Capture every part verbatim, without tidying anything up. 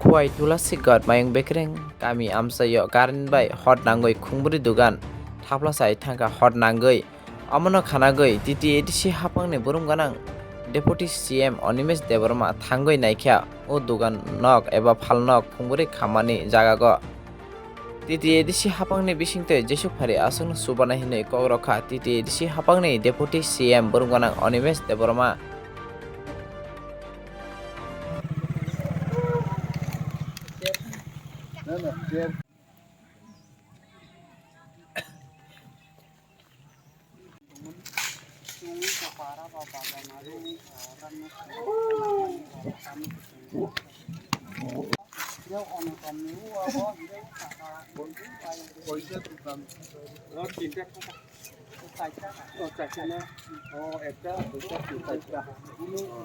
Khowai Tulasi Ghat Mayung Bekreng kami amchaio current bai hot nangwi khungbwrwi dugan thapla chai thangkha hot nangwi. Omono khanagwi T T A D C haphangni brum gwnang Deputy C M Animesh Debbarma thangwi naikha o dugan nok eba phalnok khungbwrwi khammani jagago. T T A D C haphangni bisingtwi jesuk phari aswkno chubanai hinwi kok rwkha T T A D C haphangni Deputy C M brum gwnang Animesh Debbarma.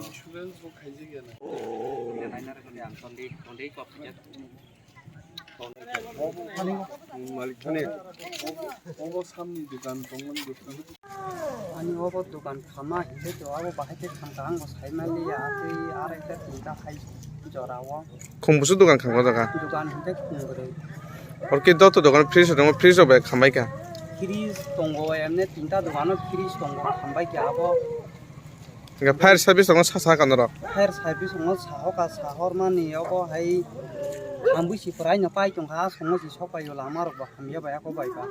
Insurance bo khaijak ya na? Malik thani. Obo samni dukan tongmani dukan. Ani obo dukan khama hinwi to abo bahai khe kham kaham bo sai mali ya, tei arai khe tinta khai jora o. Khum busu dukan kham jaga? Dukan hinwi khum bwrwi. Orke doto dukan fridge tongo, fridge rok bai khambai kha? Fridge tongo, emne tinta dukan o fridge tongo, khambai kha abo. Hingke fire service tongo sa, sa kano rok? Fire service tongo, sahoka sahormani obo hai ambui si pwraino pai tongkha, asongo si sokpaio lama rok bo hamya bai ako bai ba.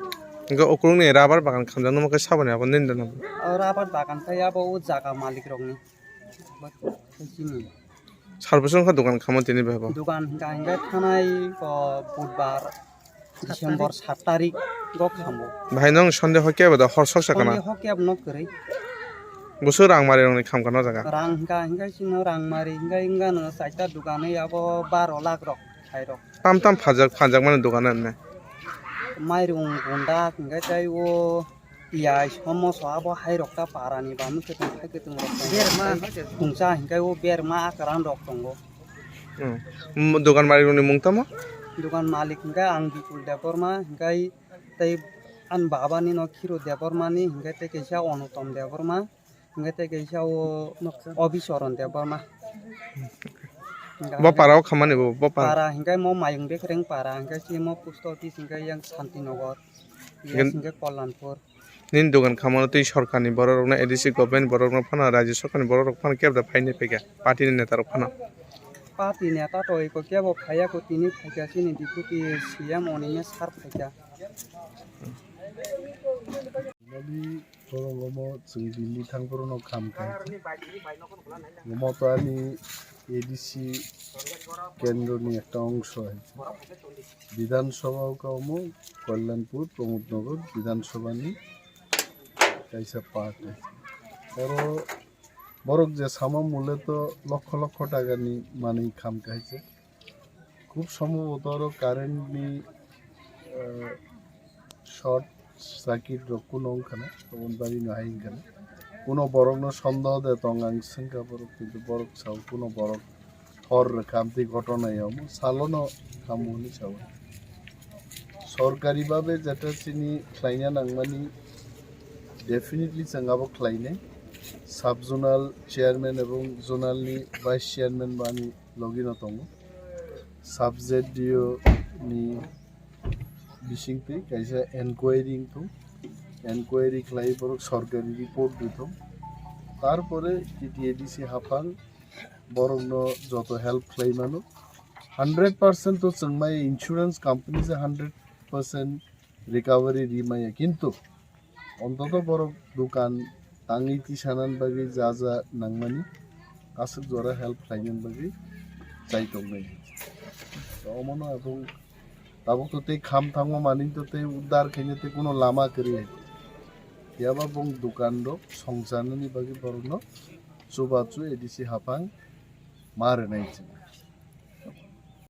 Hingke ukulukni rubber bagan khamjak nukma khe saboni abo nini dana? O rubber bagan khe abo o jaga malik rokni. Chini. Sarbisong kha dukan khamo tini bai bo? Dukan hingka hingke thanai ko budbar. December sat tarik go khambo. Bahai nong Sunday hokhe ba da hor sok sakana? Sunday hokhe ba nok kwrwi. Busu rang mari rongni khamkha no jaga? Rang hingka hingka sino rang mari hingka hingka no chaita dukan abo baro lakh rok khai rok. Tam tam phajak, phajak mani dukan emne? Mairung gunda hingka tei o piyaj, somoso abo hai rok ta para ni ba mui kwtwng hai kwtwng rok tongo. Berma. Tungsa hingka o berma akran rok tongo. Hmm. M-, dukan malik ni mung tamo? Dukan malik hingke ang Bipul Debbarma, hingke tei ani baba ni no Khiro Debbarma ni, hingke tei kaisa Onutom Debbarma, hingke tei kaisa o Obisoron Debbarma. Bo para o khamani bo, bo para? Para hingke mo Mayung Bekreng para, hingke si mo post office hingke yang Santinagar, hingke Kalyanpur. Nini dukan khamano tei sorkarni borok rokno, A D C government borok rokno phano, rajya sorkarni borok rok phano kebo da phaini phaikha, party ni neta rok phano? Party neta to eko kebo phaiya ko, tini phaikha chini deputy C M Animesh sir phaikha. Nadi borok omo chwng Delhi thang phuru no kham khai. Omo to ani A D C kendro ni ekta ongso hai. Bidhan Sabha o kamo Kalyanpur, Pramod Nagar Bidhan Sabha ni kaisa part. Oro borok je sama mule to lokho lokho taka ni manwi kham kaisa. Khub sombhoboto oro current ni, eh, short circuit rok kuno wngkha na, oboni bagwi no hai wngkha na. Kuno borok no sondoh de tong ang swngkha borok, kintu borok sao kuno borok hor rwkha, amtwi ghotona ya omo salo no khamu hinwi sao. Sorkari babe jeta chini khlaina nangmani, definitely chwng abo khlainai. Sub zonal chairman ebong zonal ni vice chairman bo ani logi no tongo. Sub Z D O ni bisingtwi kaisa enquiry wngthung, enquiry khlai borok sorkari report rwthung, tarpore T T A D C haphang borokno joto help khlai mano. Hundred percent to chwng maya, insurance company se hundred percent recovery ri maya, kintu ontoto borok dukan tangwi tisanani bagwi ja ja nangmani aswk jora help khlainani bagwi chai tongnai. To omono abong tabuk to tei kham thangma manwi to tei uddar khaina tei kuno lama kwrwi hai. Phiyaba bong dukan rok songcharnani bagwi borokno chubachu A D C haphang ma rwnai chwng.